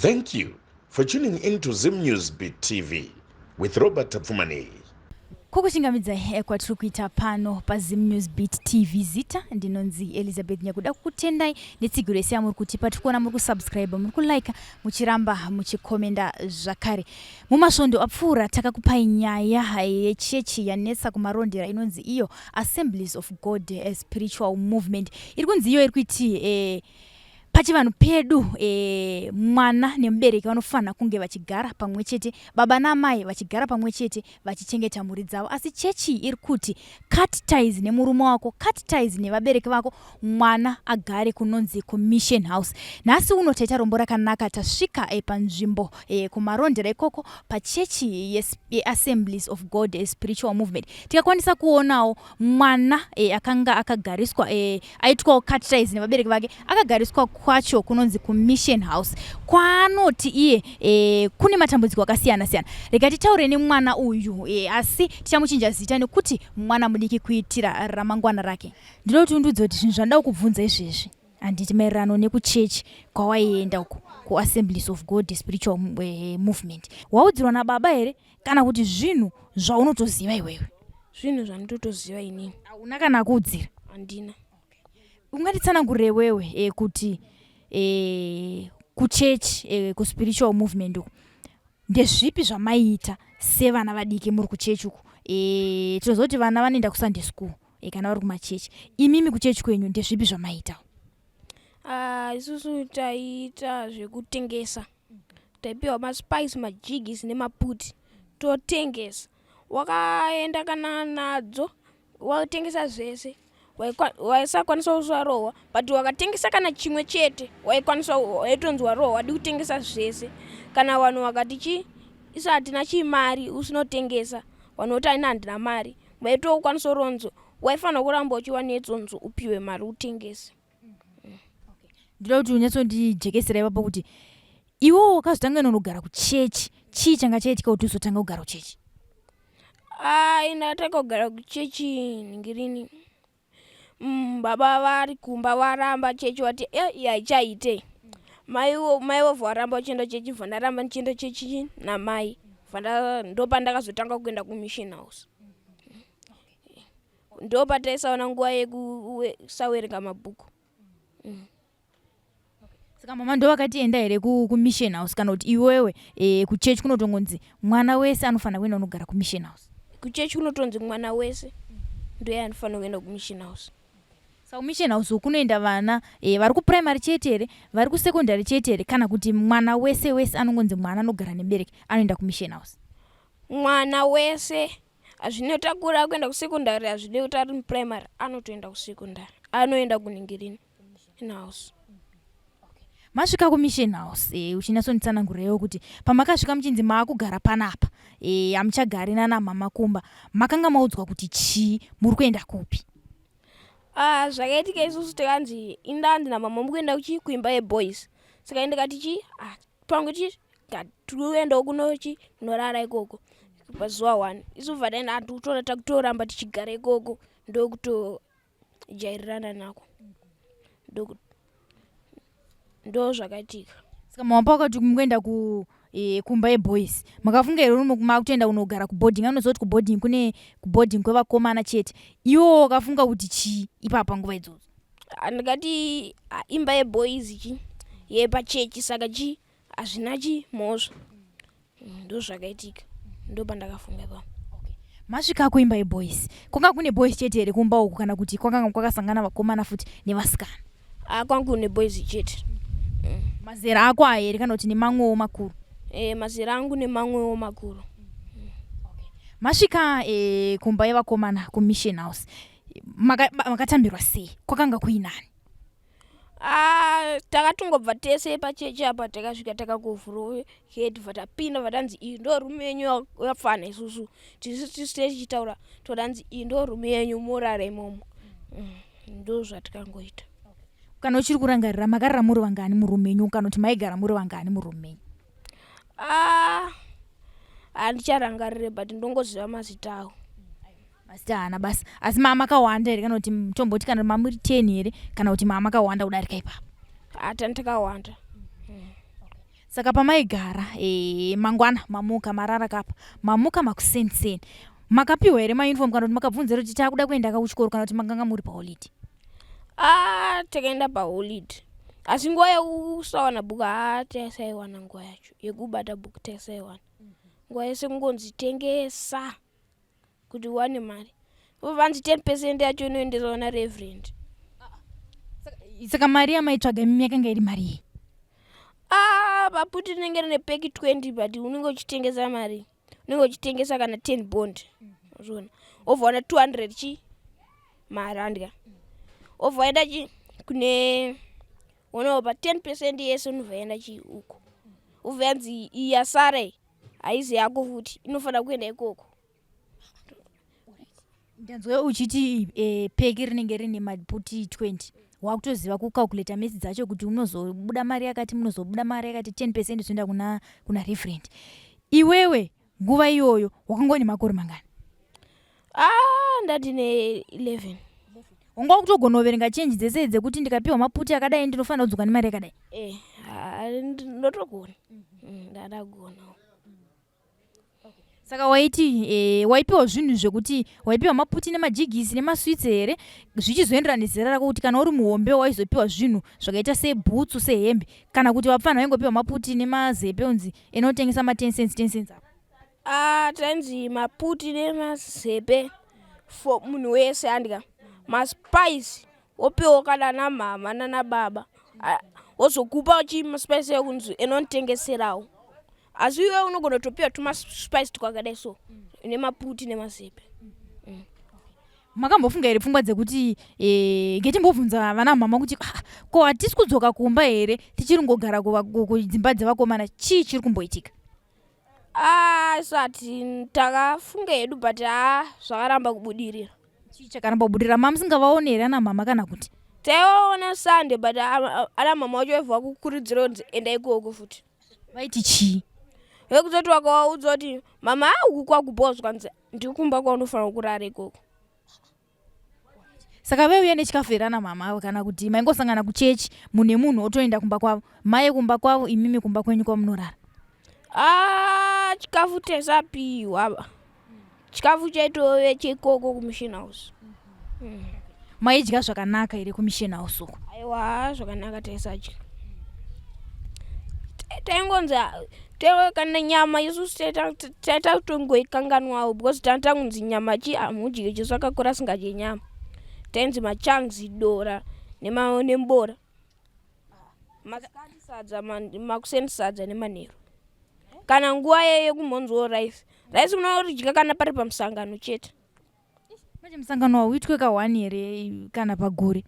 Thank you for tuning in to Zim News Beat TV with Robert Tapfumaneyi. Kukuchingamidzai kwatiri kuita pano paZim News Beat TV. Zita ndinonzi Elizabeth Nyakuda. Kukutendai netsigiro yese yamuri kutipa. Tiri kuona muri kusubscribe, muri kulike, muchiramba muchikomenda zvakare. Mumasvondo apfuura takakupai nyaya yechechi yanetsa kuMarondera inonzi iyo Assemblies of God Spiritual Movement. Iri kunzi iyo iri kuiti pachivanhu pedu mwana nemubereki vanofanira kunge vachigara pamwe chete, baba naamai vachigara pamwe chete vachichengeta mhuri dzavo. Asi chechi iri kuti cut ties nemurume wako, cut ties nevabereki vako, mwana agare kunonzi kumission house. Nhasi uno taita rombo rakanaka, tasvika panzvimbo kuMarondera ikoko pachechi yeAssemblies of God Spiritual Movement, tikakwanisa kuonawo mwana akanga akagariswa, aitwawo cut ties nevabereki vake, akagariswa kwacho kunonzi kumission house, kwaanoti iye kune matambudziko akasiyana siyana. Rega titaure nemwana uyu, asi tichamuchinja zita nekuti mwana mudiki, kuitira ramangwana rake. Ndinoda kuti undiudze kuti zvinhu zvandida kukubvunza izvezvi, handiti, maererano nekuchechi kwawaienda uko kuAssemblies of God Spiritual Movement, waudzirwa nababa here kana kuti zvinhu zvaunotoziva iwewe? Zvinhu zvandinotoziva inini. Hauna kana kuudzira? Handina. Ungatitsanangurire wewe kuti kuchechi kuspiritual movement uku ndezvipi zvamaiita sevana vadiki muri kuchechi uku? Tinoziva kuti vana vanoenda kuSunday school kana vari kumachechi. Imimi kuchechi kwenyu ndezvipi zvamaiita? Ah, isusu taiita zvekutengesa. Taipiwa maspice, majigis nemaputi, totengesa. Wakaenda kana nadzo watengesa zvese, waisakwanisa kusarohwa, but wakatengesa kana chimwe chete waikwanisa, waitonzi warohwa. Wadi kutengesa zvese. Kana vanhu vakati chi isu hatina chimari, usinotengesa, vanhu voti aina handina mari, waitokwanisa uronzo waifanira kuramba uchiwa netsonzo upiwe mari utengese. Ndinoda kuti unyatsondijekesera ipapo kuti iwewo wakazotanga nonogara kuchechi, chii changa chaitika kuti uzotanga kugara kuchechi? Ai, ndatanga kugara kuchechi ningirini, baba vari kumba varamba chechi, vati e haichaite. Mai vobva varamba vachienda chechi, bva ndaramba ndichienda chechi namai. Ndopandakazotanga kuenda kumission house. Ndopataisaona nguva yekusawerenga mabhuku. Saka mama ndo vakati enda here kumission house, kana kuti iwewe kuchechi kunotongonzi mwana wese anofanira kuenda unogara kumission house? Kuchechi kunotonzi mwana wese ndoye anofanira kuenda kumission house. Saka kumission house uku kunoenda vana vari kuprimary chete here, vari kusecondary chete here, kana kuti mwana wese wese anongonzi mwana anogara nemubereki anoenda kumission house? Mwana wese. Hazvinotakura kuenda kusekondari, hazvide kuti ari muprimary anotoenda kusekondari, anoenda kuningirini house. Masvika kumission house, uchinyatsonditsanangurewo kuti pamakasvika muchinzi maakugara panapa, hamuchagari nana mama kumba, makanga maudzwa kuti chii, muri kuenda kupi? Ah, zvakaitika isusu takanzi indanzi namama mukuenda kuchi kuimba yeboys. Saka ndikati chi ah, pamwe chi tikuendawo kunochi kunorara ikoko pazuva one. Isu bva taenda hatukutora, takutoramba tichigara ikoko, ndokutojairirana nako. Ndo zvakaitika. Saka mama pakati mukuenda kumba yeboys, makafunga here makutoenda kunogara kuboarding? Anoziva kuti kuboarding kune kuboarding kwevakomana chete. Iwo wakafunga kuti chii ipapa nguva idzodzo? Ah, ndikati ah, imba yeboys chi yepachechi, saka chi hazvina chi mhosva. Ndo zvakaitika, ndo pandakafunga ipapo. Masvika kuimba yeboys, kwanga kune boys chete here kumba uku, kana kuti kwakanga kwakasangana vakomana futi nevasikana? Ah, kwangu kune boys chete. Mazera ako aya here, kana kuti nemamwewo makuru? E, mazera angu nemamwewo makuru. Masvika kumba yevakomana kumission house, makatambirwa sei? Kwakanga kuinani? Ah, takatongobva tese pachechi apa, takasvika takangovhura gate, bva tapinda, vatanzi iyi ndo rumu yenyu yapfana. Isusu tisu tisu tichitaura, todanzi iyi ndo rumu yenyu, morara imomo. Ndo zvatikangoita. Kana uchiri kurangarira, makarara muri vangani murumu menyu, kana kuti maigara muri vangani murumu menyu? Ah, handicharangarire, but ndongoziva mazita avo. Mazita haana basa, asi maa makawanda here, kana kuti tomboti kana mamuri 10 here, kana kuti maa makawanda kudarika ipapo? Hatani, takawanda. Saka pamaigara e, mangwana mamuka marara kapa mamuka makuseniseni makapiwa here mauniform kana kuti makabvunza here kuti taakuda kuenda ka kuchikoro kana kuti makanga muri paholiday? Ah, takaenda paholiday, asi nguva yekusawana bhuku haa taisaiwana. Nguva yacho yekubata bhuku taisaiwana. Nguva yese kungonzi tengesa kuti uwane mari. Vanzi 10% yacho inoendeswa na reverend. Saka mari yamaitsvaga imimi yakanga iri mari yei? Ah, paputi rinenge rine peki 20, but unenge uchitengesa mari, unenge uchitengesa kana 10 bond, zviona, wobva wana 200 chi mari andya, wobva waenda chi kune onawo pa 10% yese unobva yaenda chi uko, ubva yanzi iyi yasara iyi haizi yako futi, inofanira kuenda ikoko. Ndanzwa uchiti peki rinenge rine maputi 20. Wakutoziva kucalculata maths dzacho kuti unozobuda mari yakati, munozobuda mari yakati, 10% zoenda kuna reverend. Iwewe nguva iyoyo wakanga une makore mangani? Ah, ndandine 11. Wanga wakutogona kuverenga chenji dzese dzekuti ndikapiwa maputi akadai ndinofanira kudzoka nemari yakadai? Eh, ndotogona. Ndadagona. Saka waiti waipiwa zvinhu zvekuti waipiwa maputi nemajigisi nemaswits here, zvichizoenderana nezera rako, kuti kana uri muhombe waizopiwa zvinhu zvakaita sebhutsu, sehembe, kana kuti vapfana vaingopiwa maputi nemazepe unzi enotengesa ma10 cents, 10 cents apa? Ah, tainzi maputi nemazepe for munhu wese andya, maspice wopiwa kana namama nana baba. Ah, wozokupa chi maspice ekunzi enotengeserawo, asi iwe unogona kutopiwa tumaspice twakadai so nemaputi nemazepe. Makambofunga here pfungwa dzekuti ngetimbobvunza vana mama kuti, "Ah, ko hatisi kudzoka kumba here, tichiri ngogara kudzimba dzevakomana? Chii chiri kumboitika?" Ah, isati takafunga hedu, but haa, zvakaramba kubudirira. Chii chakaramba kubudirira? Mamusingavaoni here ana mama kana kuti? Taivaona Sunday, but ana mama vacho vaibva vakukurudzira kunzi enda ikoko futi. Vaiti chii? Vekuzoti wakavaudza kuti mama, uku kwakubhozwa, nzi ndikumba kwaunofanira kurara ikoko. Saka vaiuya nechikafu here ana mama avo, kana kuti maingosangana kuchechi mune munhu otoenda kumba kwavo, mai kumba kwavo, imimi kumba kwenyu kwamunorara? Ah, chikafu tesapiwa ba, chikafu chaitove chekoko kumission house. Maidya zvakanaka here kumission house uko? Aiwa, zvakanaka taisadya. Taingonzi kana nyama isusu taita kutongoikanganwawo because tantangunzi nyama chi hamudyi. Jesu akakura asingadye nyama. Tainzi machunks, dora nembora, masikati sadza, makuseni sadza nemanheru, kana nguva yekumhonzwawo rice. Rice unoridya kana pari pamusangano chete. Manje musangano hauitwe ka1 here kana pagore?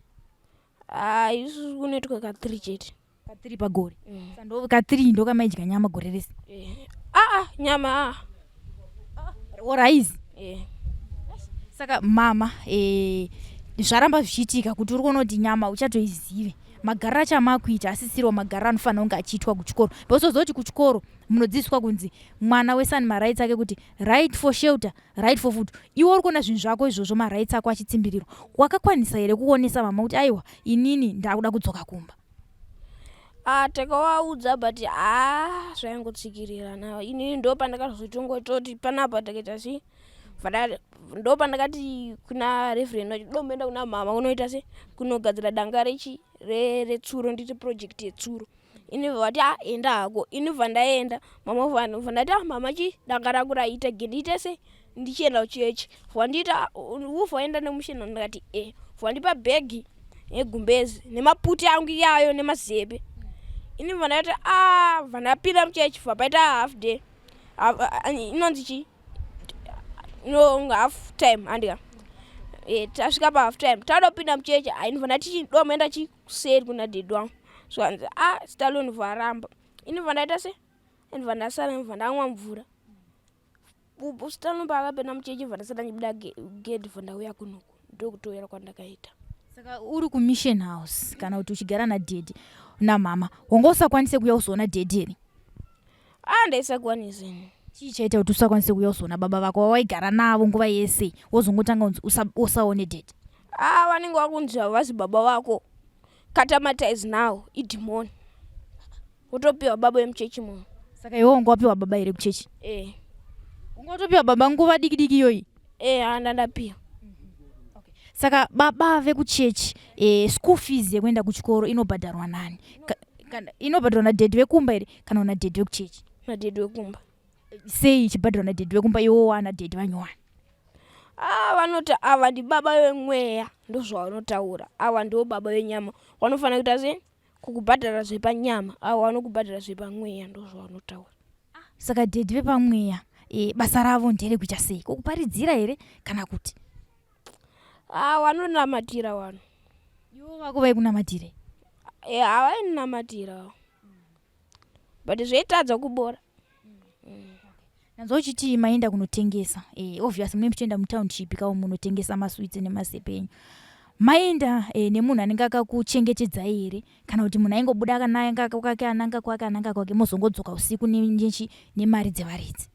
Ah, isusu kunoitwa ka3 chete. Ka3 pagore? Saka ndo ka3 ndo kamaidya nyama gore rese? Eh. Aa, nyama a O rice? Eh. Saka mama, zvaramba zvichiitika kuti uri kuona kuti nyama uchatoizive, magariro acho amakuita asisiriwo magariro anofanira kunge achiitwa kuchikoro, because kuti kuchikoro munodzidziswa kunzi mwana wese ane marights ake, kuti right for shelter, right for food. Iwe uri kuona zvinhu zvako izvozvo, marights ako achitsimbirirwa. Wakakwanisa here kuonesa mama kuti aiwa, inini ndakuda kudzoka kumba? Ah, takavaudza, but haa, zvaingotsikirirana. Inini ndo pandakazotongototi panapa takaita sei, ndo pandakati kuna reverend wacho domboenda kuna mama kunoita se kunogadzira danga rechi retsuro, ndiite project yetsuro. Ini vati, "A, enda hako." Ini bva ndaenda, mama bva ndati, "Ah, mama, chi danga rangu raita ge, ndiite se ndichienda kuchechi." Vandiita ubva waenda nemushina. Ndikati e, vandipa bhegi negumbezi nemaputi angu iyayo nemazepe. Ini bva ndati a, bva ndapinda muchechi, bva paita half day, inonzi chi no half time handika. Tasvika pahalf time, tadopinda muchechi, ainibva ndati domboenda chi kuseri kuna daddy wangu. Zvanzi, "A, Stalon." Varamba. Ini bva ndaita se ndibva ndasara, ndibva ndamwa mvura. Stalon paakapinda muchechi, bva ndasara ndichibuda gedhi, bva ndauya kunoku, ndokutouyera kwandakaita. Saka uri kumission house kana kuti uchigara nadaddy namama, wanga usakwanise kuuya kuzoona daddy here? A, ndaisakwanisa ini. Chii chaita kuti usakwanise kuuya kuzoona baba vako wawaigara navo nguva yese, wozongotanga kunzi usaone daddy? A, vanenge vakunzi havazi baba vako, kata maties now, idhimoni. Wotopiwa baba vemuchechi munhu. Saka iwe wanga wapiwa baba here kuchechi? Eh. Wanga watopiwa baba nguva diki diki iyoyi? Eh, handa ndapiwa. Okay. Saka baba vekuchechi eh, school fees yekuenda kuchikoro inobhadharwa nani? Inobhadharwa nadaddy vekumba here kana nadaddy vekuchechi? Nadaddy vekumba. Sei ichibhadharwa nadaddy vekumba iwo wana daddy vanyowani? Ah, vanoti ava ndibaba vemweya, ndozvavanotaura. Ava ndivo baba venyama, vanofanira kuita sei? Kukubhadhara zvepanyama. Ava vanokubhadhara zvepamweya, ndozvavanotaura. Saka daddy vepamweya basa ravo nderekuita sei? Kukuparidzira here kana kuti? Ah, vanonamatira vanhu. Ivo vako vaikunamatire? Eh, havainamatira, but zvaitadza kubora. Nanzwa uchiti maenda kunotengesa, obvious munenge muchienda mutownship kawo munotengesa masweets nemazepe enyu. Maenda nemunhu anenge akakuchengetedzai here kana kuti munhu aingobuda akananga kwake, ananga kwake, ananga kwake, mozongodzoka usiku nechi nemari dzevaridzi?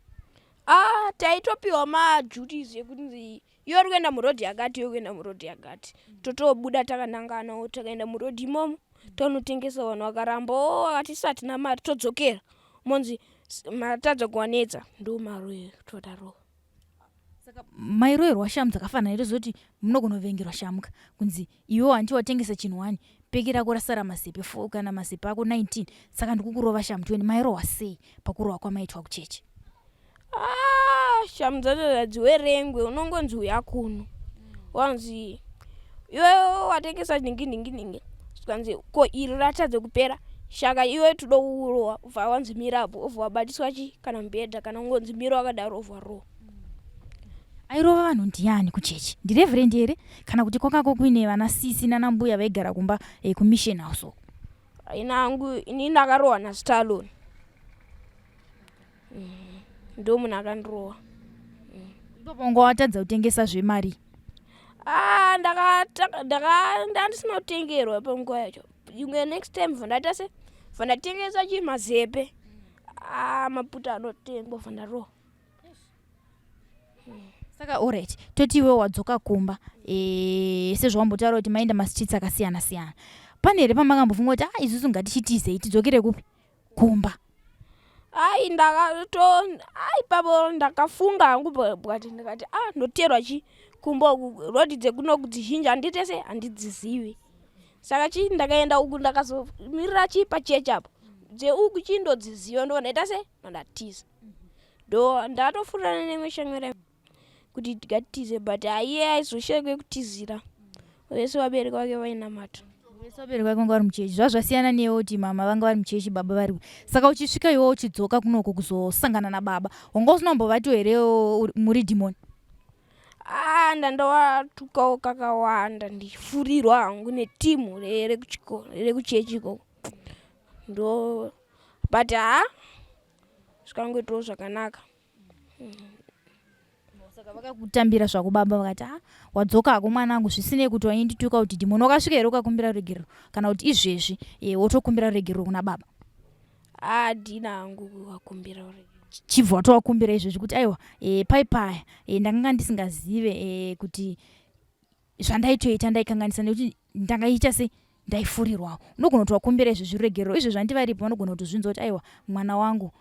Ah, taitopiwa maduties ekunzi iwe uri kuenda murodhi yakati, iwe kuenda murodhi yakati. Totobuda takananganawo, takaenda murodhi imomo, tonotengesa. Vanhu vakaramba, o vakati isu hatina mari, todzokera, monzi matadza kuwanetsa, ndo mari todarowa. Saka mairoverwa shamu dzakafanana here, zoti munogona kuvengerwa shamuka kunzi iwe hanti watengesa chinhu 1, peki rako rasara mazepe 4 kana mazepe ako 19, saka ndikukurova shamu 20? Mairohwa sei pakurohwa kwamaitwa kuchechi? Ah, shamu dzacho hadziwerengwe, unongonzi uya kuno, wanzi iwe watengesa nhingi nhingi nhingi, zvikanzi ko iri ratadze kupera, shaka iwe toda kurohwa. Ubva wanzi mirapo, obva wabatiswa chi kana mubhedha kana ungonzi mira wakadaro, obva warohwa. Airova vanhu ndiani kuchechi? Ndireverend here kana kuti kwakako kuine vana sisi nanambuya vaigara kumba kumission house uko? Inangu ini ndakarohwa naStalon, ndo munhu akandirohwa. Ipapo wanga watadza kutengesa zvemari? Ah, ndandisina kutengerwa panguva yacho. Imwe next time bva ndaita se bva ndatengesa chi mazepe, ah, maputa anotengwa, bva ndarohwa. Saka alright, toti iwe wadzoka kumba, sezvawambotaura kuti maenda mastreets akasiyana siyana, pane here pamakambofunga kuti ah, isusu ngatichitizei tidzokere kupi, kumba? Ai, ndakato ai papo ndakafunga hangu, but ndikati ah, ndoterwa chi kumba uku, rodhi dzekunoku dzizhinji handite se handidzizivi. Saka chi ndakaenda uku, ndakazomirira chi pachechi apo, dzeuku chi ndodziziva, ndo ndaita se ndatiza. Ndo ndatofurirana nemwe shamwari kuti tingatize, but haiye aizoshaya kutizira, vese vabereki vake vainamata. Vese vabereki vake vanga vari muchechi. Zvava zvasiyana newe kuti mama vanga vari muchechi, baba vari. Saka uchisvika iwe uchidzoka kunoku kuzosangana nababa, wanga usina kumbovati here muri dhimoni? Ah, ndandawatukawo kakawanda, ndichifurirwa hangu netimu rekuchikoro, rekuchechi ikoko, ndo but ha, zvikangoitawo zvakanaka. Saka vakakutambira zvako baba, vakati a wadzoka hako mwanangu, zvisinei kuti waindituka kuti dhimoni. Wakasvika here ukakumbira ruregerero kana kuti izvezvi wotokumbira ruregerero kuna baba? Handina hangu kuvakumbira ruregerero. Chibva watovakumbira izvezvi kuti aiwa, pai paya ndakanga ndisingazive kuti zvandaitoita ndaikanganisa, nekuti ndangaita sei, ndaifurirwawo. Unogona kuti wakumbira izvezvi ruregerero izvezvi, handi varipo vanogona kutozvinzwa kuti aiwa, mwana wangu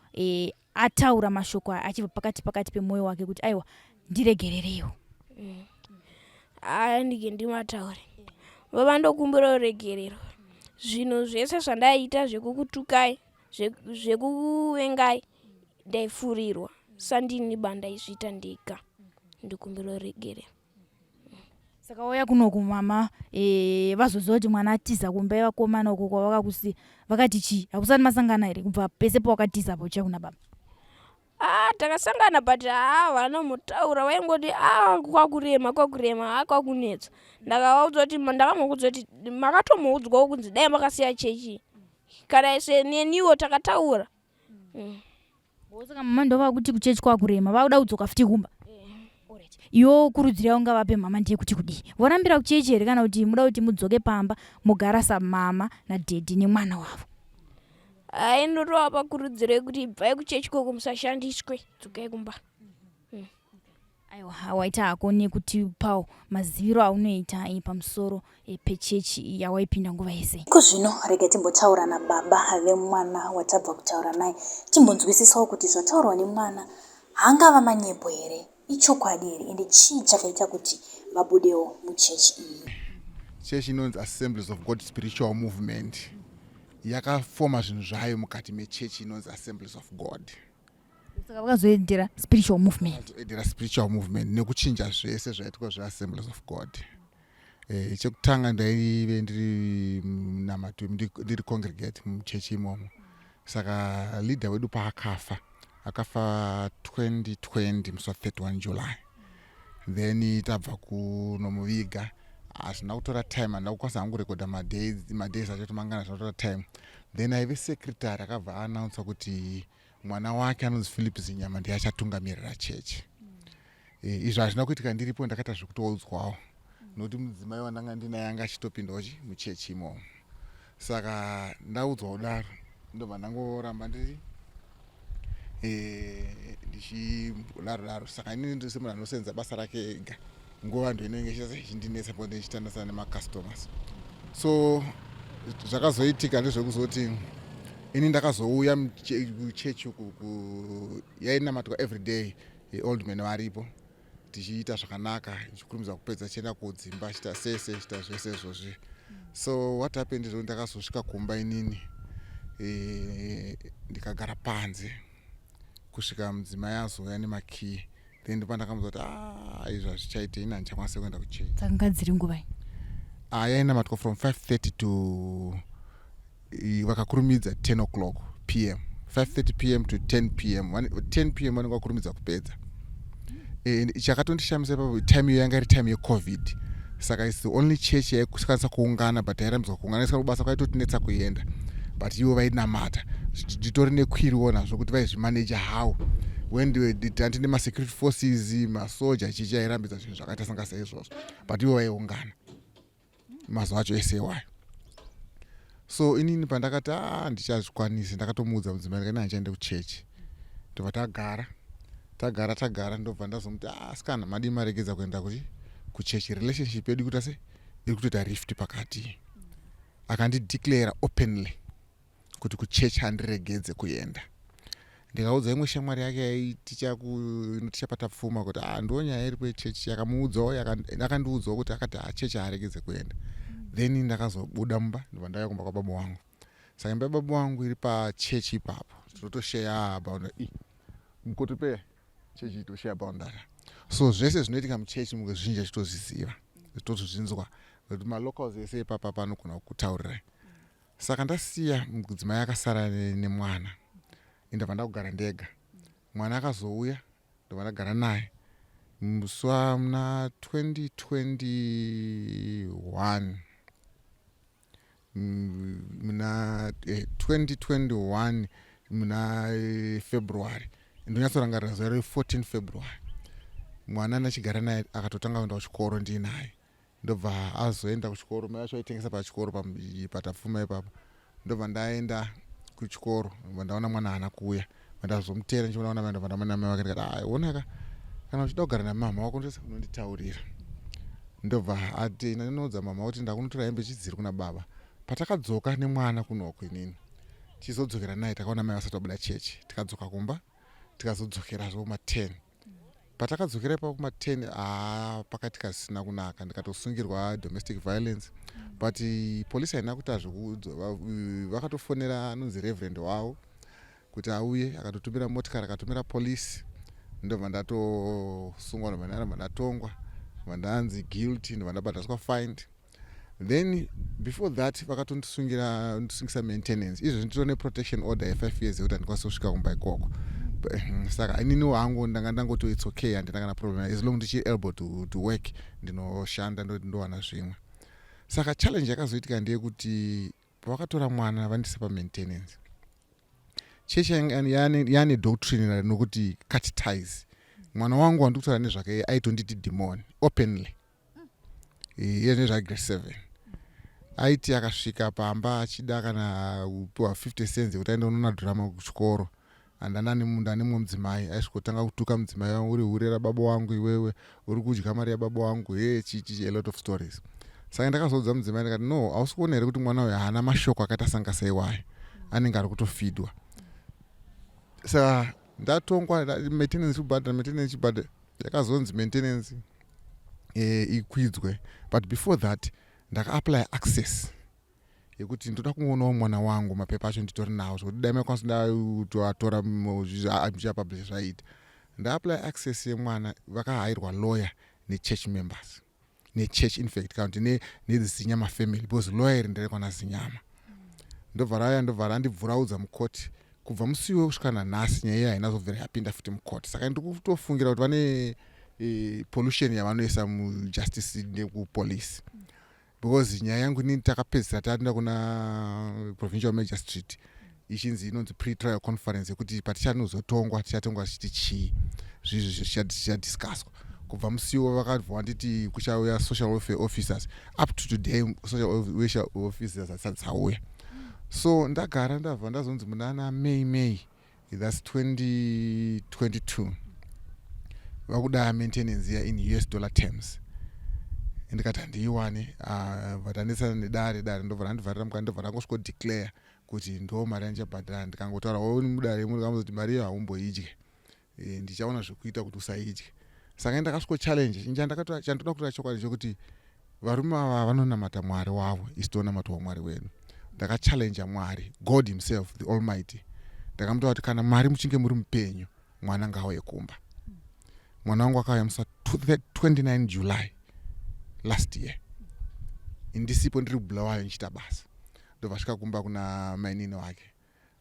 ataura mashoko aya achibva pakati pemwoyo wake kuti aiwa, ndiregerereiwo. Aya ndike ndimataure, baba, ndokumbira ruregerero, zvinhu zvese zvandaiita zvekukutukai, zvekukuvengai, ndaifurirwa, sandini ba ndaizviita ndega, ndikumbira ruregerero. Saka wauya kunoku, mama vazoziva kuti mwana atiza kumba yevakomana uko kwavakakusiya, vakati chii? Hakusati masangana here kubva pese pawakatiza po uchiya kuna baba? Ah, takasangana, but haa, vanomutaura vaingoti a kwakurema, kwakurema, ha, kwakunetsa. Ndakavaudza kuti ndakamuudza kuti makatomuudzwawo kunzi dai makasiya chechi, kana seneniwo takataura. Saka mama ndova kuti kuchechi kwakurema, vakuda kudzoka futi kumba. Iwo kurudziro yavo ngavape mama ndeyekuti kudii? Vorambira kuchechi here kana kuti muda kuti mudzoke pamba mugara samama nadaddy nemwana wavo? Ai, ndotovapa kurudziro yekuti ibvai kuchechi koko, musashandiswe, dzokai kumba. Aiwa, waita hako nekutipawo maziviro aunoita pamusoro pechechi yawaipinda nguva yese. Iko zvino rega timbotaura nababa vemwana watabva kutaura naye, timbonzwisisawo kuti zvataurwa nemwana haangava manyepo here, ichokwadi here, ende chii chakaita kuti vabudewo muchechi iyi. Chechi inonzi Assemblies of God Spiritual Movement yakafoma zvinhu zvayo mukati mechechi inonzi Assemblies of God. Saka vakazoedera spiritual movement. Vakazoedera spiritual movement nekuchinja zvese zvaitwa zveAssemblies of God. Chekutanga ndaive ndiri munamato, ndiri congregate muchechi imomo. Saka leader wedu paakafa, akafa 2020 musi wa31 July, then tabva kunomuviga, hazvina kutora time, handina kukwanisa hangu kurekodha madays acho kuti mangana, zvinotora time. Then aive secretary akabva aanaunsa kuti mwana wake anonzi Philip Zinyama ndiye achatungamirira chechi. Izvo hazvina kuitika ndiripo, ndakaita zvekutoudzwawo nokuti mudzimai wandanga ndinaye anga achitopindawo chi muchechi imomo. Saka ndaudzwa kudaro, ndobva ndangoramba ndiri ndichidaro daro. Saka inini ndiri semunhu anosenza basa rake ega, nguva ndo inenge ichindinetsa po ndichitandasana nemacustomers. So zvakazoitika ndezvekuzoti ini ndakazouya kuchechi uku yainamatwa everyday, old man varipo, tichiita zvakanaka, tichikurumidza kupedza, tichienda kudzimba, chiita sese, chiita zvese izvozvi. So what happened is ndakazosvika kumba inini, ndikagara panze kusvika mudzimai azouya nemakii. Then ndopandakamuudza kuti, "Ah, izvi hazvichaite, ini handichakwanisi kuenda kuchechi." Dzakanga dziri nguvai? Ah, yainamatwa from 5:30 to vakakurumidza 10 o'clock pm, 5:30 p.m. to 10 p.m. 10 p.m. vanenge vakurumidza kupedza. Chakatondishamisa ipapo, time iyo yanga iri time yeCovid, saka it's the only church yaikwanisa kuungana, but yairambidzwa kuungana. Saka kubasa kwaitotinetsa kuenda, but ivo vainamata. Nditori nekwiriwo nazvo kuti vaizvimaneja how when tandi nemasecurity forces, masoja, chichi airambidza zvinhu zvakaita sanga saizvozvo, but ivo vaiungana mazuva acho ese iwayo. So inini pandakati, "A, handichazvikwanisi," ndakatomuudza mudzimai, ndikati, "Handichaende kuchechi." Ndobva tagara, tagara, tagara, ndobva ndazomuti, "A, asikana, madii maregedza kuenda kuti kuchechi? Relationship yedu ikuita se iri kutoita rift pakati." Akandideclara openly kuti kuchechi handiregedze kuenda. Ndikaudza imwe shamwari yake yaiticha inoticha pfuma kuti, "Ah, ndo nyaya iripo yechechi." Yakamuudzawo, akandiudzawo kuti akati, "Ah, chechi haaregedze kuenda." Then ndakazobuda mumba, ndobva ndauya kumba kwababa wangu. Saka imba yababa wangu iri pachechi ipapo, tinotoshare boundary mukotopeya, chechi itoshare boundary. So zvese zvinoitika muchechi muzhinji achitozviziva, totozvinzwa kuti malocals ese ipapa panogona kukutaurirai. Saka ndasiya mudzimai akasara nemwana, indabva ndakugara ndega. Mwana akazouya, ndobva ndagara naye. Musi muna 2021, muna 2021 muna February, ndonyatsorangarira zuva re14 February, mwana ndachigara naye akatotanga kuenda kuchikoro ndiinaye. Ndobva azoenda kuchikoro, mai vacho vaitengesa pachikoro paTapfuma ipapo. Ndobva ndaenda kuchikoro, ndobva ndaona mwana haana kuuya. Ndazomutera ndichiona mai, ndobva ndamana mai vake, ndikati, "Ai, onaka, kana uchida kugara namama wako unonditaurira." Ndobva ati, ndinoudza mama kuti ndakunotora hembe chidziri kuna baba. Patakadzoka nemwana kunoko, inini tichizodzokera naye, takaona mai vasati vabuda chechi. Tikadzoka kumba, tikazodzokerazvo kuma10. Patakadzokera ipapo kuma10, haa, pakaitika zvisina kunaka, ndikatosungirwa domestic violence. But polisi haina kuita zvekuudzwa, vakatofonera anonzi reverend wavo kuti auye, akatotumira motikari, akatumira polisi. Ndobva ndatosungwa, ndobva ndaramba ndatongwa, ndobva ndanzi guilty, ndobva ndabhadhariswa fine. Then before that vakatondisungira, ndisungisa maintenance. Izvo nditori neprotection order ye5 years yekuti handikwanisi kusvika kumba ikoko. Saka ininiwo hangu ndanga ndangoti it's okay, handina kana problem, as long ndichiri able to work, ndinoshanda, ndowana zvimwe. Saka challenge yakazoitika ndeyekuti pavakatora mwana vandisa pamaintenance, chechi yane doctrine nokuti cut ties. Mwana wangu wandiri kutaura nezvake aitonditi demon openly. Iye nezvagrade 7 aiti akasvika pamba achida kana kupiwa 50 cents yekuti aende unoona drama kuchikoro. Handana ndane mumwe mudzimai aisvikotanga kutuka mudzimai wangu, uri hure rababa wangu iwewe, uri kudya mari yababa wangu, he chichi, a lot of stories. Saka ndakazoudza mudzimai ndikati, no, hausi kuona here kuti mwana uyu haana mashoko akaita sanga seiwayo, anenge ari kutofidwa. Saka ndatongwa maintenance kubhadhara, maintenance chibhadhara, yakazonzi maintenance ikwidzwe. But before that ndakaapply access yekuti ndoda kungoonawo mwana wangu. Mapepa acho nditori nawo, zvokuti dai maikwanisa ndatoatora muchiapublish zvaita. Ndaapply access yemwana, vakahairwa lawyer nechurch members, nechurch infact, kana kuti neZinyama family, because lawyer iri nderekwana Zinyama. Ndobva rauya, ndobva randibvuraudza mukoti. Kubva musi iwoyo kusvika nanhasi nyaya iyi haina zobvira yapinda futi mukoti. Saka ndiri kutofungira kuti vane pollution yavanoisa mujustice nekupolice, because nyaya yangu inini takapedzisira taenda kuna provincial magistrate, ichinzi inonzi pre-trial conference, yekuti patichanozotongwa tichatongwa tichiti chii, zvizvi zvichadiscusswa. Kubva musiwo vakabva vanditi kuchauya social welfare officers. Up to today social welfare officers hadzisati dzauya. So ndagara, ndabva ndazonzi munana May, that's 2022, vakuda maintenance ya in US dollar terms. Ndikati handiiwani. Bva tanetsana nedare, dare ndobva randivharira mukati, ndobva rangosvikodeclare kuti ndo mari yandichabhadhara. Ndikangotaura mudare mukamuzoti mari iyo haumboidye, ndichaona zvekuita kuti usaidye. Saka ndakasviko challenge chandoda kutora chokwadi chokuti varume ava vanonamata Mwari wavo, isu tonamatawo Mwari wedu. Ndakachallenja Mwari, God himself, the Almighty. Ndakamutaura kuti kana Mwari muchinge muri mupenyu, mwana ngaauye kumba. Mwana wangu akauya musi 29 July last year, indisipo, ndiri kuBulawayo ndichiita basa. Ndobva svika kumba kuna mainini wake,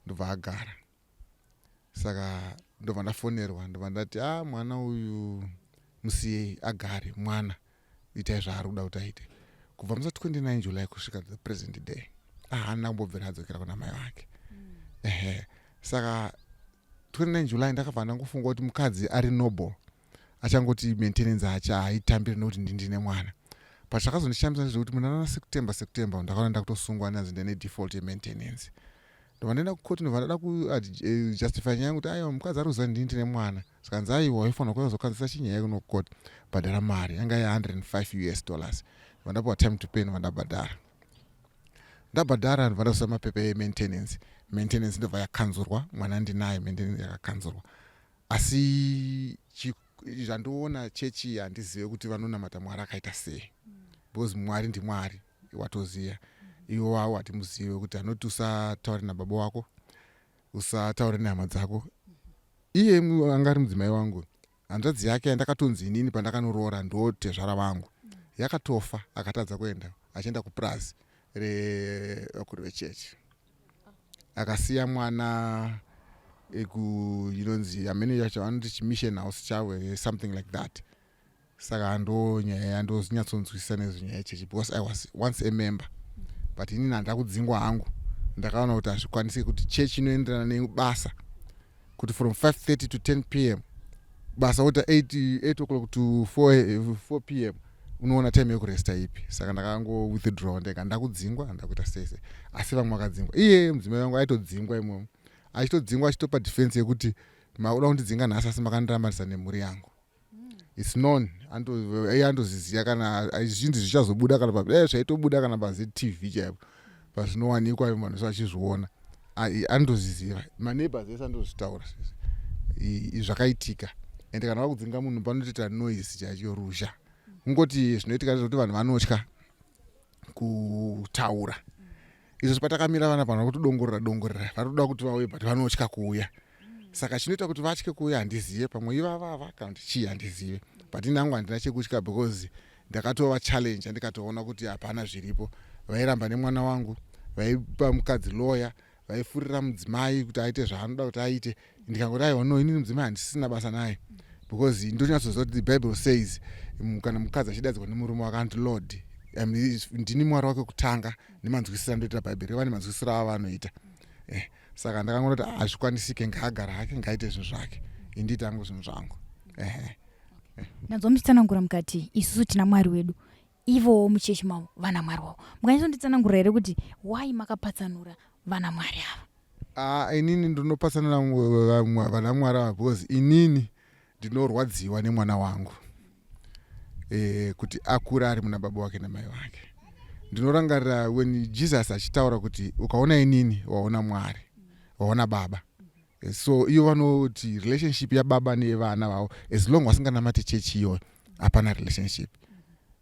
ndobva agara. Saka ndobva ndafonerwa, ndobva ndati, a ah, mwana uyu musiyei agare, mwana itai zvaari kuda kuti aite. Kubva musi 29 July kusvika the present day haana kumbobvira adzokera kuna mai vake. Ehe, saka 29 July ndakabva ndangofunga kuti mukadzi ari noble achangoti maintenance acha haitambiri nokuti ndindine mwana. But zvakazondishamisa ndezvekuti munana September ndakaona ndakutosungwa nanzi ndine default yemaintenance. Ndobva ndaenda kukoti, ndobva ndada kujustify nyaya yekuti aiwa, mukadzi ari kuziva ndini ndine mwana. Zvikanzi aiwa, waifanira kuzokanzisa chinyaya kuno kukoti, bhadhara mari yanga ya105 US dollars. Ndobva ndapiwa time to pay, ndobva ndabhadhara. Ndabhadhara, ndobva ndazosa mapepa emaintenance. Maintenance ndobva yakanzurwa. Mwana ndinaye, maintenance yakakanzurwa. Asi zvandiona, chechi handizive kuti vanonamata Mwari akaita sei, because Mwari ndiMwari watoziya. Iwo wavo hatimuzive, kuti anoti usataure nababa wako, usataure nehama dzako. Iye anga ari mudzimai wangu, hanzvadzi yake yandakatonzi inini pandakanoroora ndo tezvara vangu yakatofa, akatadza kuenda, achienda kupurazi revakuru vechechi, akasiya mwana ku inonzi hamene yacho vanoti chimission house chavo, something like that. Saka ndo nyaya yandozonyatsonzwisisa nezvenyaya yechechi, because I was once a member, but inini handida kudzingwa hangu. Ndakaona kuti hazvikwanisi kuti chechi inoenderana nebasa, kuti from 5:30 to 10 p.m. basa, wota 8 o'clock to 4 p.m., unoona time yekuresta ipi? Saka ndakango withdraw ndega, ndakudzingwa, ndakuita sese. Asi vamwe vakadzingwa, iye mudzimai wangu aitodzingwa imomo, achitodzingwa achitopa defense yekuti makuda kundidzinga nhasi, asi makandirambanisa nemhuri yangu. It's known, iye andoziziya. Kana zvinzi zvichazobuda, kana dai zvaitobuda kana paZTV chaipo pazvinowanikwa, vanhu vachizviona, andoziziva, maneighbors ese andozvitaura zvakaitika. Ende kana vakudzinga munhu panotoita noise chaicho, ruzha. Kungoti zvinoitika ndezvekuti vanhu vanotya kutaura izvozvo. Patakamira vana pano kutodongorera dongorera, vari kuda kuti vauye, but vanotya kuuya. Saka chinoita kuti vatye kuuya handizive, pamwe ivavava kana kuti chii handizive, but ini hangu handina chekutya, because ndakatova challenge, ndikatoona kuti hapana zviripo. Vairamba nemwana wangu, vaipa mukadzi lawyer, vaifurira mudzimai kuti aite zvaanoda kuti aite. Ndikangoti aiwa, no, inini mudzimai handisisina basa naye, because ndonyatsoziva kuti the Bible says kana mukadzi achidaidzwa nemurume wake anoti Lord, ndini Mwari wake kutanga. Nemanzwisiro andoita Bhaibheri, vane manzwisiro avo anoita. Saka ndakangonoti hazvikwanisike, ngaagara hake, ngaaite zvinhu zvake, indiite hangu zvinhu zvangu. Ehe. Ndanzwa muchitsanangura mukati isusu tina Mwari wedu, ivowo muchechi mavo vana Mwari wavo. Mukanyatsonditsanangurira here kuti why makapatsanura vana Mwari ava? Ah, inini ndinopatsanana vana Mwari ava because inini ndinorwadziwa nemwana wangu kuti akura ari muna baba wake namai vake. Ndinorangarira when Jesus achitaura kuti ukaona inini waona Mwari, waona baba. So iyo vanoti relationship yababa nevana vavo, as long vasinganamati chechi iyoyo, hapana relationship.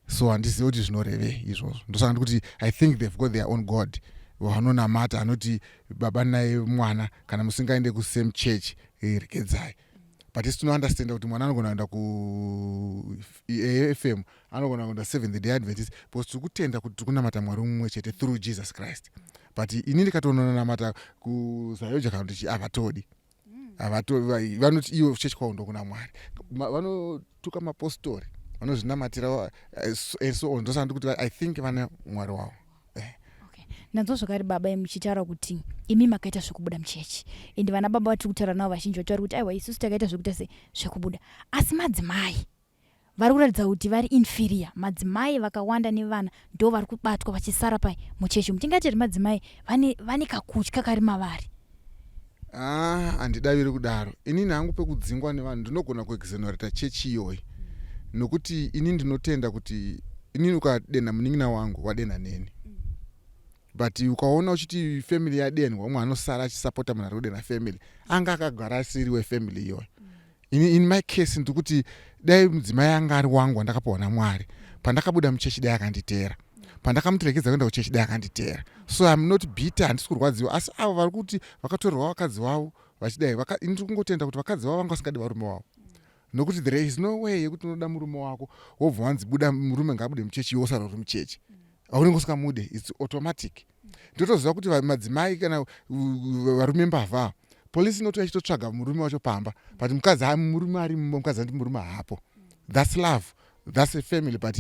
So handizivi kuti zvinorevei izvozvo. Ndosaka ndikuti I think they've got their own god vanonamata, anoti baba naye mwana kana musingaende kusame church, regedzai. But isi tinounderstanda kuti mwana anogona kuenda kuAFM, anogona kuenda Seventh Day Adventist, because tiri kutenda kuti tiri kunamata Mwari mumwe chete through Jesus Christ. But ini ndikatononamata kuZAOGA kana kuti havatodi, vanoti iwe chechi kwavo ndokuna Mwari. Vanotuka mapostori, vanozvinamatira and so on. Ndosaka ndikuti I think vane Mwari wavo. Ndanzwa zvakare baba muchitaura kuti imi makaita zvekubuda muchechi, ende vana baba vatiri kutaura navo vazhinji vataura kuti aiwa, isusu takaita zvekuita se zvekubuda, asi madzimai vari kuratidza kuti vari inferior. Madzimai vakawanda nevana ndo vari kubatwa vachisara pai muchechi umu. Tingati here madzimai vane kakutya kari mavari? Ah, handidaviri kudaro. Inini hangu pekudzingwa nevanhu ndinogona kuexonerata chechi iyoyi, nokuti ini ndinotenda kuti inini ukadenha munin'ina wangu, wadenha neni. But ukaona uchiti family yadenhwa, umwe anosara achisapota munhu ari kudenha family anga akagara asiri wefamily iyoyo. In my case ndikuti dai mudzimai anga ari wangu wandakapiwa naMwari, pandakabuda muchechi dai akanditeera, pandakamuti kuenda kuchechi dai akanditeera. So I'm not bitter, handisi kurwadziwa. Asi avo vari kuti vakatorerwa vakadzi vavo vachidai, ini ndiri kungotenda kuti vakadzi vavo vanga vasingadi varume vavo, nokuti there is no way yekuti unoda murume wako wobva wanzi buda, murume ngaabude muchechi, iwe usara uri muchechi. Haunenge usikamude, it's automatic. Ndotoziva kuti madzimai kana varume mbavha, polisi inotouya ichitotsvaga murume wacho pamba, but mukadzi, murume ari mukadzi andi murume haapo. That's love, that's a family. But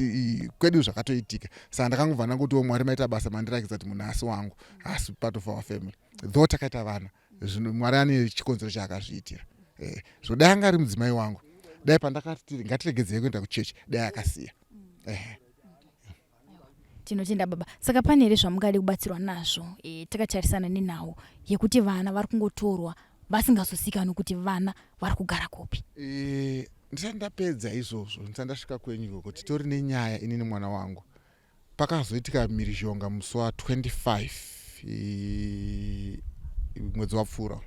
kwedu zvakatoitika. Saka ndakangobva ndangotiwo Mwari maita basa mandirakidza kuti munhu asi wangu haasi part of our family, though takaita vana. Zvino Mwari ane chikonzero chaakazviitira. So dai anga ari mudzimai wangu, dai pandakati ngatiregedzei kuenda kuchechi, dai akasiya. Tinotenda baba. Saka pane here zvamungade kubatsirwa nazvo takatarisana nenhau yekuti vana vari kungotorwa vasingazozikanwi kuti vana vari kugara kupi? Ndisati ndapedza izvozvo, ndisati ndasvika kwenyu ikoko, titori nenyaya inini mwana wangu. Pakazoitika mhirizhonga musi wa25 mwedzi wapfuura,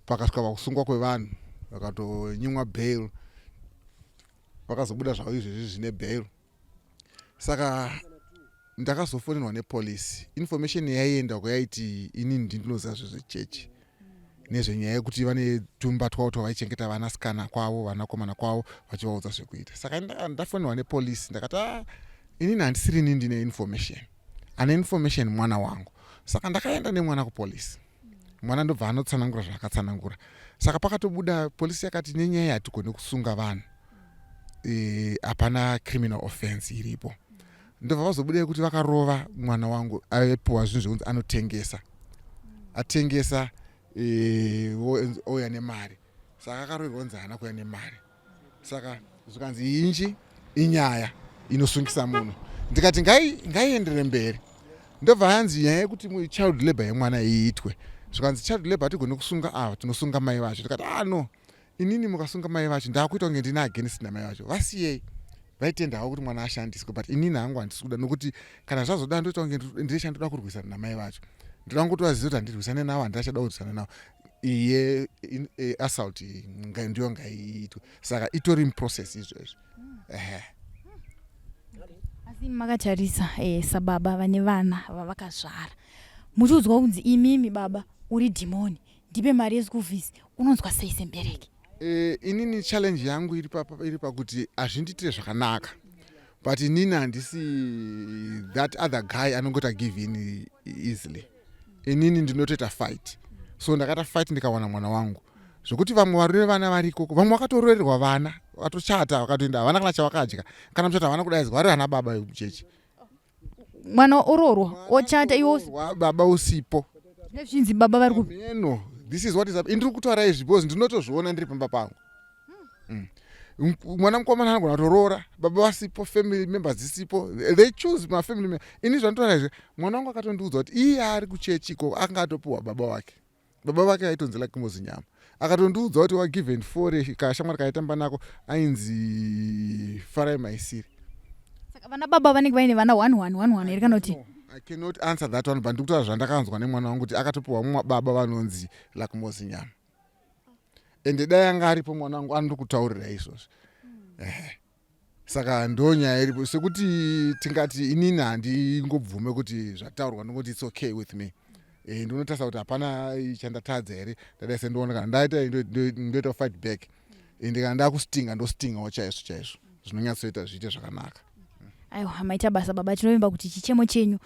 pakasvika pakusungwa kwevanhu, vakatonyimwa bail, vakazobuda zvavo izvezvi zvine bail. Saka ndakazofonerwa nepolisi. Information yaienda kwayaiti inini ndinoziva zvezvechechi nezvenyaya yekuti vane tumba twavo twavaichengeta vanasikana kwavo, vanakomana kwavo, vachivaudza zvekuita. Saka ndafonerwa nepolisi, ndakati, "Ah, inini handisiri ini ndine information, ane information mwana wangu." Saka ndakaenda nemwana kupolisi, mwana ndobva anotsanangura zvaakatsanangura. Saka pakatobuda polisi yakati nenyaya hatigone kusunga vanhu, hapana criminal offense iripo. Ndobva vazobuda kuti vakarova mwana wangu, aipiwa zvinhu zvekunzi anotengesa, atengesa, ouya nemari. Saka akaroverwa kunzi haana kuuya nemari. Saka zvikanzi inji inyaya inosungisa munhu. Ndikati ngaiendere mberi. Ndobva yanzi nyaya yekuti child labor yemwana iitwe. Zvikanzi child labor hatigoni kusunga ava, tinosunga mai vacho. Ndikati, "Ah, no, inini mukasunga mai vacho ndaakuita kunge ndine against namai vacho. Vasiyei." Vaitenda havo kuti mwana ashandiswe, but inini hangu handisi kuda, nokuti kana zvazoda ndoita kunge ndine chandoda kurwisana namai vacho. Ndoda kungotovaziva kuti handirwisane navo, handachada kurwisana navo. Iye assault ndiyo ngaiitwe. Saka itori muprocess izvezvi, ehe. Asi makatarisa sababa vane vana vavakazvara, muchiudzwa kunzi imimi baba uri dhimoni, ndipe mari yeschool fees, unonzwa sei sembereki? Inini challenge yangu iri pakuti hazvindiitire zvakanaka, but inini handisi that other guy anongoita give in easily. Inini ndinotoita fight. So ndakaita fight, ndikawana mwana wangu, zvokuti vamwe vari nevana vari ikoko, vamwe vakatororerwa vana, vakatochata, vakatoenda, havana kana chavakadya, kana muchato havana kudaidzwa, vari vana baba vemuchechi. Mwana oroorwa, ochata, iwo baba usipo. Zvine zvichinzi baba vari ku No, this is what is up. Ndiri kutaura izvi because ndinotozviona ndiri pamba pangu. Mwana mukomana anogona kutoroora baba vasipo, family members dzisipo. They choose mafamily member. Ini zvanotaura izvi, mwana wangu akatondiudza kuti iye ari kuchechi ikoko akanga atopiwa baba wake. Baba vake aitonzi Lucky Zinyama. Akatondiudza kuti wagiven fore kashamwari kaitamba nako ainzi Farai Maisiri. Saka vana baba vanenge vaine vana 1 1 1 1 here kana kuti? I cannot answer that one, but ndikutaura zvandakanzwa nemwana wangu kuti akatopiwa baba vanonzi Lucky Zinyama. Ende dai anga aripo mwana wangu anondikutaurira izvozvo. Saka ndo nyaya iripo, sekuti tingati inini handingobvume kuti zvataurwa, ndongoti it's okay with me. Ndinotarisa kuti hapana chandatadza here, ndadai sendoona kana ndaita ndoita fight back, ende kana ndakustinga ndostingawo chaizvo chaizvo, zvinonyatsoita zviite zvakanaka. Aiwa, maita basa baba. Tinovimba kuti chichemo chenyu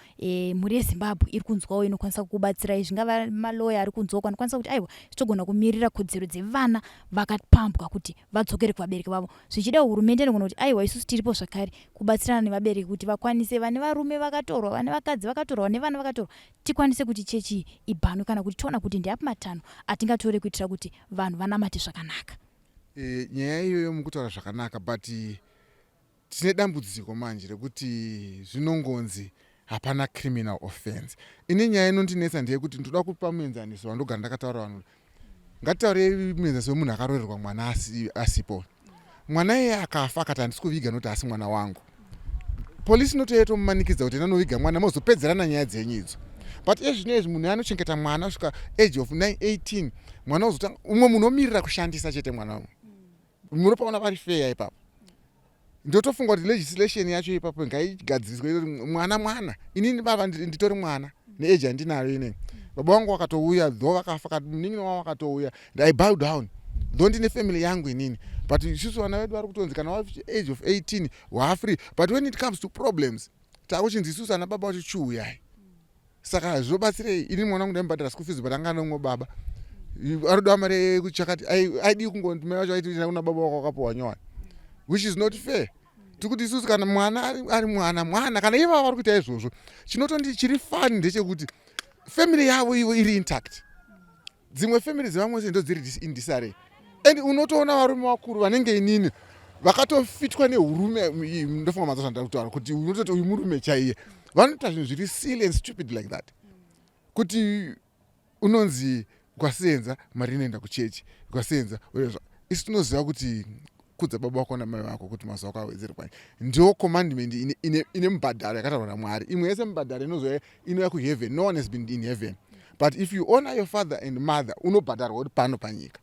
mhuri yeZimbabwe iri kunzwawo, inokwanisa kukubatsirai, zvingava maloya ari kunzwawo anokwanisa kuti aiwa, zvitogona kumirira kodzero dzevana vakapambwa kuti vadzokere kuvabereki vavo. Zvichida hurumende inogona kuti aiwa, isusu tiripo zvakare kubatsirana nevabereki kuti vakwanise, vane varume vakatorwa, vane vakadzi vakatorwa, nevana vakatorwa, tikwanise kuti chechi ibhanwe kana kuti toona kuti ndeapi matanho atingatore kuitira kuti vanhu vanamate zvakanaka. Nyaya iyoyo mukutaura zvakanaka, but tine dambudziko manje rekuti zvinongonzi hapana criminal offense. Ine nyaya inondinetsa ndeyekuti ndoda kupa muenzaniso wandogara ndakataura vanhu. Ngatitaurei muenzaniso wemunhu akaroorerwa mwana asipo. Mwana iyeye akafa akati handisi kuviga nokuti haasi mwana wangu, polisi inotoiya tomumanikidza kuti enda noviga mwana, mozopedzerana nyaya dzenyu idzo. But ezvino izvi munhu anochengeta mwana kusvika age of 18, mwana ozotanga umwe munhu omirira kushandisa chete mwana umwe. Munopaona vari fair ipapo? Ndotofunga kuti legislation yacho ipapo ngaigadziriswe. Mwana mwana, inini baba nditori mwana neage yandinayo inini. Baba vangu vakatouya, though vakafa, munin'ina wavo vakatouya, I bow down, though ndine family yangu inini. But isusu vana vedu vari kutonzi kana age of 18 waafree, but when it comes to problems takuchinzi isusu ana baba vacho chiuyai. Saka zvobatsirei? Ini mwana wangu ndaimubhadhara school fees, but anga nomwe baba arikuda mari yekuchakati, aidii kungoti mai vacho aiti kuna baba wako wakapiwa nyowani, which is not fair. Tikuti isusu kana mwana ari mwana mwana, kana ivava vari kuita izvozvo, chinotondi chiri funny ndechekuti family yavo ivo iri intact, dzimwe family dzevamwe ndo dziri in disarray. And unotoona varume vakuru vanenge inini vakatofitwa nehurume, ndofunga manzwa zvandari kutaura, kuti unototi uyu murume chaiye, vanoita zvinhu zviri silly and stupid like that, kuti unonzi ukasenza mari inoenda kuchechi, ukasenza. Isu tinoziva kuti kudza baba vako namai vako kuti mazuva ako awedzere kwani, ndio commandment ine mubhadharo yakataurwa naMwari. Imwe yese mubhadharo inozouya inouya kuheaven. No one has been in heaven, but if you honor your father and mother unobhadharwa uri pano panyika,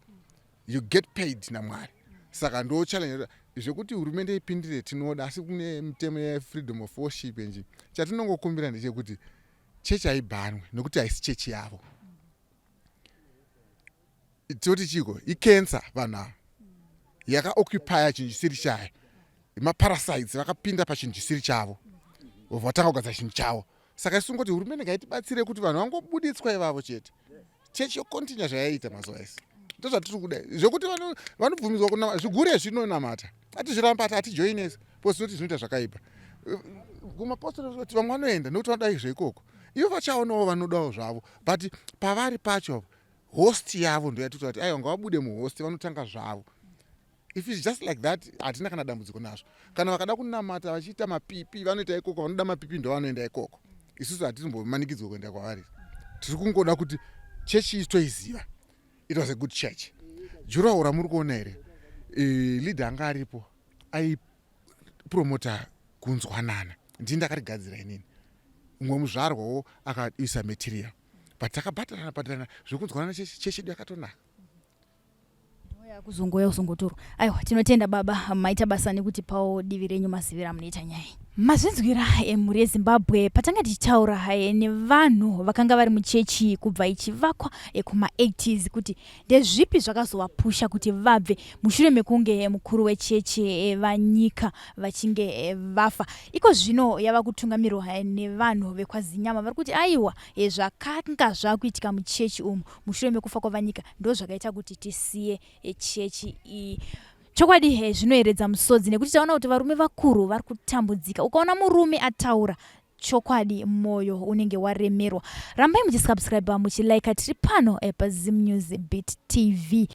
you get paid naMwari. Saka ndo challenge zvekuti hurumende ipindire tinoda, asi kune mitemo yefreedom of worship nji. Chatinongokumbira ndechekuti chechi haibhanwe nekuti haisi chechi yavo. Toti chiko icancer, vanhu ava yakaoccupya chinhu chisiri chayo, maparasites vakapinda pachinhu chisiri chavo, vatanga kugadzira chinhu chavo. Saka isu ngoti hurumende ngaitibatsire kuti vanhu vangobuditswa ivavo chete, chechi yokontinya zvayaiita mazuva ese. Ndozvatiri kuda, zvekuti vanobvumidzwa kunama zvigure zvinonamata, atizviramba ati hatijoinesi because tinoti zvinoita zvakaipa kumapostori, kuti vamwe vanoenda nekuti vanoda zveikoko, ivo vachaonawo vanodawo zvavo. But pavari pacho host yavo ndo yatikuta kuti aiwa, ngavabude muhost, vanotanga zvavo. If it's just like that, hatina kana dambudziko nazvo. Kana vakada kunamata vachiita mapipi vanoita ikoko, vanoda mapipi ndo vanoenda ikoko. Isusu hatitombomanikidzwa kuenda kwavari. Tiri kungoda kuti chechi iyi toiziva, it was a good church. Durawall ramuri kuona here, leader anga aripo aipromota kunzwanana. Ndini ndakarigadzira inini, umwe muzvarwawo akaisa material, but takabhatarana bhatarana zvekunzwanana. Chechi yedu yakatonaka. Kuzongoya kuzongotorwa. Aiwa, tinotenda baba, maita basa nekutipawo divi renyu, maziviro amunoita nyaya. Mazvinzwira, emhuri yeZimbabwe, patanga tichitaura nevanhu vakanga vari muchechi kubva ichivakwa kuma-80s kuti ndezvipi zvakazovapusha kuti vabve mushure mekunge mukuru wechechi vanyika vachinge vafa. Iko zvino yava kutungamirwa nevanhu vekwaZinyama vari kuti aiwa, zvakanga zvakuitika muchechi umu mushure mekufa kwavanyika ndo zvakaita kuti tisiye chechi iyi. Chokwadi he zvinoeredza musodzi nekuti taona kuti varume vakuru vari kutambudzika. Ukaona murume ataura chokwadi, mwoyo unenge waremerwa. Rambai muchisubscribe, muchilike. Tiri pano paZim News Beat TV.